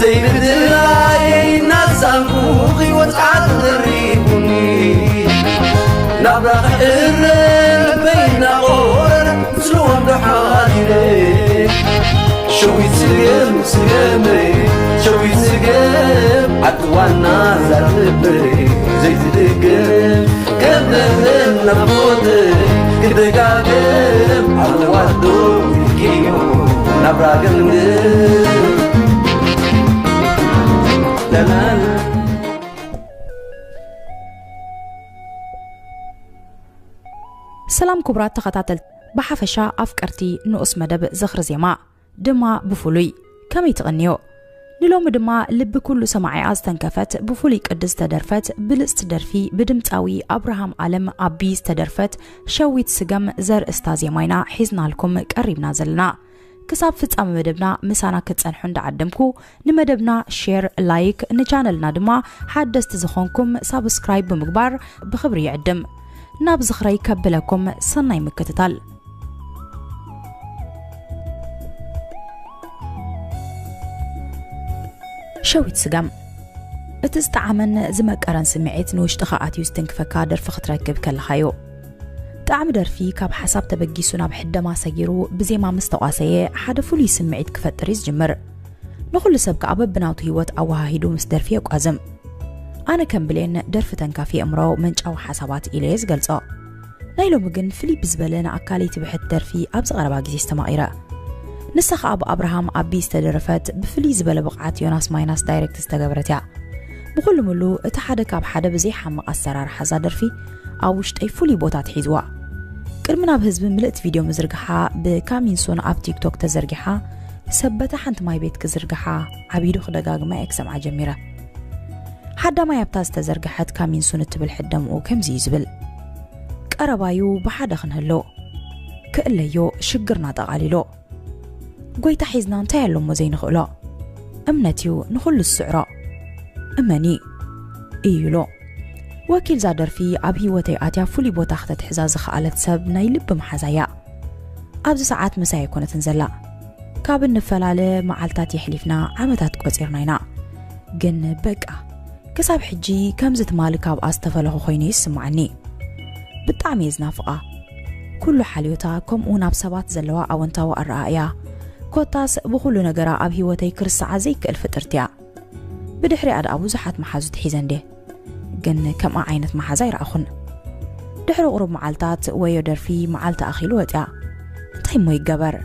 ዘይብድላይ እናሳንኩኺ ወጽዓት ተሪፉኒ ናብራ ክዕረ ልበይ እናቖረ ምስልዎም ዶ ሓዲረ ሸዊት ስገም ስገመይ ሸዊት ስገም ዓድዋና ዛርበይ ዘይትደገም ከብለለን ናፍቆተይ ክደጋገም ኣለዋ ዶ ኢልኪዮ ናብራ ገምግም ሰላም ክቡራት ተኸታተልቲ፣ ብሓፈሻ ኣፍቀርቲ ንኡስ መደብ ዝኽሪ ዜማ ድማ ብፍሉይ ከመይ ትቕንዮ? ንሎሚ ድማ ልቢ ኩሉ ሰማዒኣ ዝተንከፈት ብፍሉይ ቅዲ ዝተደርፈት ብልጽቲ ደርፊ ብድምጻዊ ኣብርሃም ኣለም ኣቢ ዝተደርፈት ሸዊት ስገም ዘርእስታ ዜማ ኢና ሒዝናልኩም ቀሪብና ዘለና። ክሳብ ፍጻመ መደብና ምሳና ክትጸንሑ እንዳዓደምኩ ንመደብና ሼር፣ ላይክ፣ ንቻነልና ድማ ሓደስቲ ዝኾንኩም ሳብስክራይብ ብምግባር ብኽብሪ ይዕድም። ናብ ዝኽረይ ከብለኩም ሰናይ ምክትታል። ሸዊት ስገም እቲ ዝጠዓመን ዝመቀረን ስምዒት ንውሽጥኻ ኣትዩ ዝትንክፈካ ደርፊ ክትረክብ ከለኻዮ። ጣዕሚ ደርፊ ካብ ሓሳብ ተበጊሱ ናብ ሕደማ ሰጊሩ ብዜማ ምስ ተቋሰየ ሓደ ፍሉይ ስምዒት ክፈጥር እዩ ዝጅምር። ንኹሉ ሰብ ከኣ በብናቱ ህይወት ኣወሃሂዱ ምስ ደርፊ የቋዝም። ኣነ ከም ብሌን ደርፊ ተንካፊ ኣእምሮ መንጫዊ ሓሳባት ኢለ እየ ዝገልጾ። ናይ ሎሚ ግን ፍልይ ብዝበለ ንኣካለይ ትብሕት ደርፊ ኣብዚ ቀረባ ግዜ ዝተማቒረ። ንሳ ከኣ ብኣብርሃም ኣቢ ዝተደረፈት ብፍልይ ዝበለ ብቕዓት ዮናስ ማይናስ ዳይሬክት ዝተገበረት እያ። ብኹሉ ምሉ እቲ ሓደ ካብ ሓደ ብዘይሓምቕ ኣሰራርሓ እዛ ደርፊ ኣብ ውሽጠይ ፍሉይ ቦታ ኣትሒዝዋ። ቅድሚ ናብ ህዝቢ ምልእቲ ቪድዮ ምዝርግሓ ብካሚንሱን ኣብ ቲክቶክ ተዘርጊሓ ሰበታ ሓንቲ ማይ ቤት ክዝርግሓ ዓቢዱ ክደጋግማ እየ ክሰምዓ ጀሚረ። ሓዳማይ ኣብታ ዝተዘርግሐት ካሚንሱን እትብል ሕደምኡ ከምዚ እዩ ዝብል። ቀረባዩ ብሓደ ክንህሉ ክእለዮ ሽግርና ጠቓሊሉ። ጎይታ ሒዝና እንታይ ኣሎ እሞ ዘይንኽእሎ? እምነት እዩ ንኹሉ ዝስዕሮ። እመኒ እዩ ኢሉ። ወኪል እዛ ደርፊ ኣብ ህይወተይ ኣትያ ፍሉይ ቦታ ክተትሕዛ ዝኸኣለት ሰብ ናይ ልቢ መሓዛ እያ። ኣብዚ ሰዓት ምሳይ ኣይኮነትን ዘላ። ካብ እንፈላለ መዓልታት የሕሊፍና ዓመታት ቆጺርና ኢና። ግን በቃ ክሳብ ሕጂ ከምዚ ትማሊ ካብኣ ዝተፈለኹ ኮይኑ ይስምዓኒ። ብጣዕሚ እየ ዝናፍቓ። ኩሉ ሓልዮታ ከምኡ ናብ ሰባት ዘለዋ ኣወንታዊ ኣረኣእያ ኮታስ ብኹሉ ነገራ ኣብ ህይወተይ ክርስዓ ዘይክእል ፍጥርቲ እያ። ብድሕሪኣ ደኣ ብዙሓት መሓዙት ሒዘ እንዴ ግን ከምኣ ዓይነት መሓዛ ኣይረኣኹን። ድሕሪ ቁሩብ መዓልታት ወዮ ደርፊ መዓልቲ ኣኺሉ ወፅያ። እንታይ እሞ ይገበር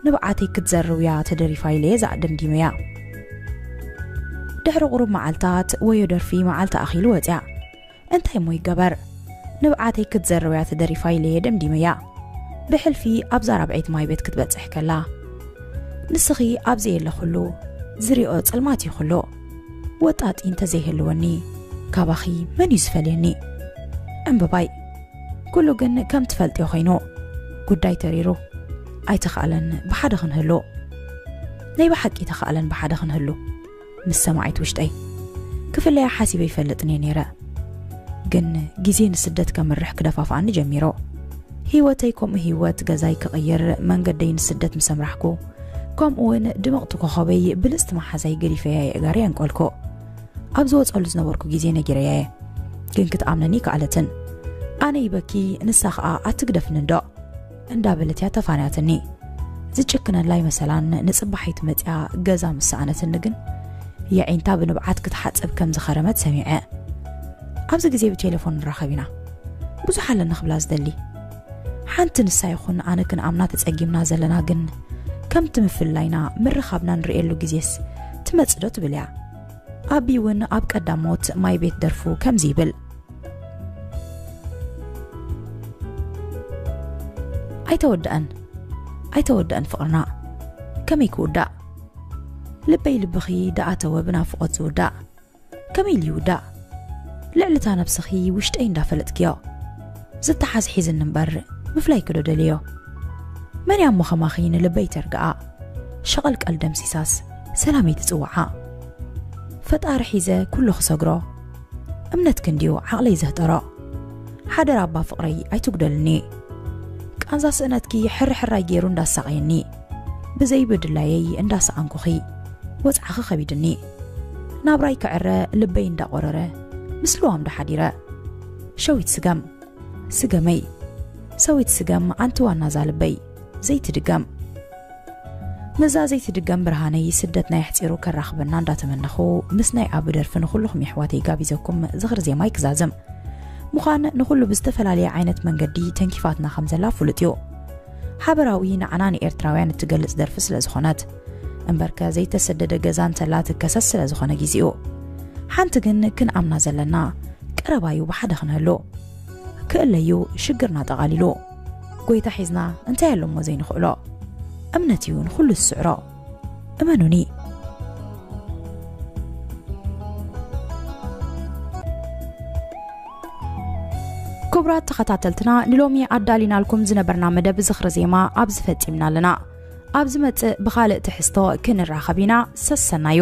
ንብዓተይ ክትዘርውያ ተደሪፋ ኢለየ ዝኣደምዲመያ። ድሕሪ ቁሩብ መዓልታት ወዮ ደርፊ መዓልቲ ኣኺሉ ወፅያ። እንታይ እሞ ይገበር ንብዓተይ ክትዘርውያ ተደሪፋ ኢለየ ደምዲመያ። ብሕልፊ ኣብዛ ራብዐይቲ ማይ ቤት ክትበፅሕ ከላ ንስኺ ኣብዚ የለኹሉ ዝሪኦ ፀልማት እዩ ኩሉ። ወጣጢ እንተዘይህልወኒ ካባኺ መን እዩ ዝፈልየኒ? ዕምበባይ ኩሉ ግን ከም ትፈልጥዮ ኮይኑ ጉዳይ ተሪሩ ኣይተኻእለን ብሓደ ክንህሉ። ናይ ብሓቂ ኣይተኻእለን ብሓደ ክንህሉ ምስ ሰማዒት ውሽጠይ ክፍለያ ሓሲበ ይፈልጥን እየ ነይረ። ግን ግዜ ንስደት ከምርሕ ክደፋፍኣኒ ጀሚሮ። ህይወተይ ከምኡ ህይወት ገዛይ ክቕይር መንገደይ ንስደት ምስ ኣምራሕኩ ከምኡ እውን ድምቕቲ ኮኸበይ ብልፅቲ መሓዛይ ገዲፈያ የእጋሪ ኣንቆልኩ። ኣብ ዝወፀሉ ዝነበርኩ ግዜ ነጊረያ እየ። ግን ክትኣምነኒ ይከኣለትን። ኣነ ይበኪ ንሳ ኸኣ ኣትግደፍኒ እንዶ እንዳበለት እያ ተፋንያትኒ። ዝጭክነላ ይመሰላን ንፅባሒት መፅያ ገዛ ምስ ሰኣነትኒ ግን የዒንታ ብንብዓት ክትሓፅብ ከም ዝኸረመት ሰሚዐ። ኣብዚ ግዜ ብቴሌፎን ንራኸብ ኢና። ብዙሕ ኣለኒ ክብላ ዝደሊ። ሓንቲ ንሳ ይኹን ኣነ ክንኣምና ተፀጊምና ዘለና ግን ከምቲ ምፍልላይና ምርኻብና ንርእየሉ ግዜስ ትመፅእ ዶ ትብል እያ። ኣቢ እውን ኣብ ቀዳሞት ማይ ቤት ደርፉ ከምዚ ይብል። ኣይተወድአን ኣይተወድአን ፍቕርና ከመይ ክውዳእ? ልበይ ልብኺ ደኣተወ ብናፍቖት ዝውዳእ ከመይ ኢሉ ይውዳእ? ልዕልታ ነብስኺ ውሽጠይ እንዳፈለጥክዮ ዝተሓዝ ሒዝኒ እምበር ምፍላይ ክዶ ደልዮ? መን እያ እሞ ኸማኺ ንልበይ ተርግኣ? ሸቐልቀል ደምሲሳስ ሰላመይ ትጽውዓ። ፈጣሪ ሒዘ ኩሉ ክሰግሮ እምነትኪ እንድዩ ዓቕለይ ዘህጠሮ። ሓደራ ኣባ ፍቕረይ ኣይትጉደልኒ። ቃንዛ ስእነትኪ ሕርሕራይ ገይሩ እንዳሳቐየኒ ብዘይብድላየይ እንዳሰኣንኩኺ ወጽዓኺ ከቢድኒ። ናብራይ ክዕረ ልበይ እንዳቆረረ ምስ ልዋም ዶ ሓዲረ። ሸዊት ስገም ስገመይ ሰዊት ስገም ኣንቲ ዋና ዛልበይ ዘይትድገም። ነዛ ዘይትድገም ብርሃነይ ስደት ናይ ኣሕጺሩ ከራኽበና እንዳተመነኹ ምስ ናይ ኣብ ደርፊ ንኹልኹም የሕዋተይ ጋቢዘኩም ዝኽሪ ዜማይ ክዛዝም። ምዃን ንኹሉ ብዝተፈላለየ ዓይነት መንገዲ ተንኪፋትና ከም ዘላ ፍሉጥ እዩ። ሓበራዊ ንዓና ንኤርትራውያን እትገልጽ ደርፊ ስለ ዝኾነት። እምበርከ ዘይተሰደደ ገዛ እንተላ ትከሰስ ስለ ዝኾነ ግዜኡ። ሓንቲ ግን ክንኣምና ዘለና ቀረባዩ ብሓደ ክንህሉ። ክእለዩ ሽግርና ጠቓሊሉ። ጎይታ ሒዝና እንታይ ኣለሞ ዘይንኽእሎ? እምነት እዩ ንኹሉ ዝስዕሮ። እመኑኒ። ክቡራት ተኸታተልትና፣ ንሎሚ ኣዳሊናልኩም ዝነበርና መደብ ዝኽሪ ዜማ ኣብዚ ፈጺምና ኣለና። ኣብ ዝመጽእ ብኻልእ ትሕዝቶ ክንራኸብ ኢና። ሰሰናዩ።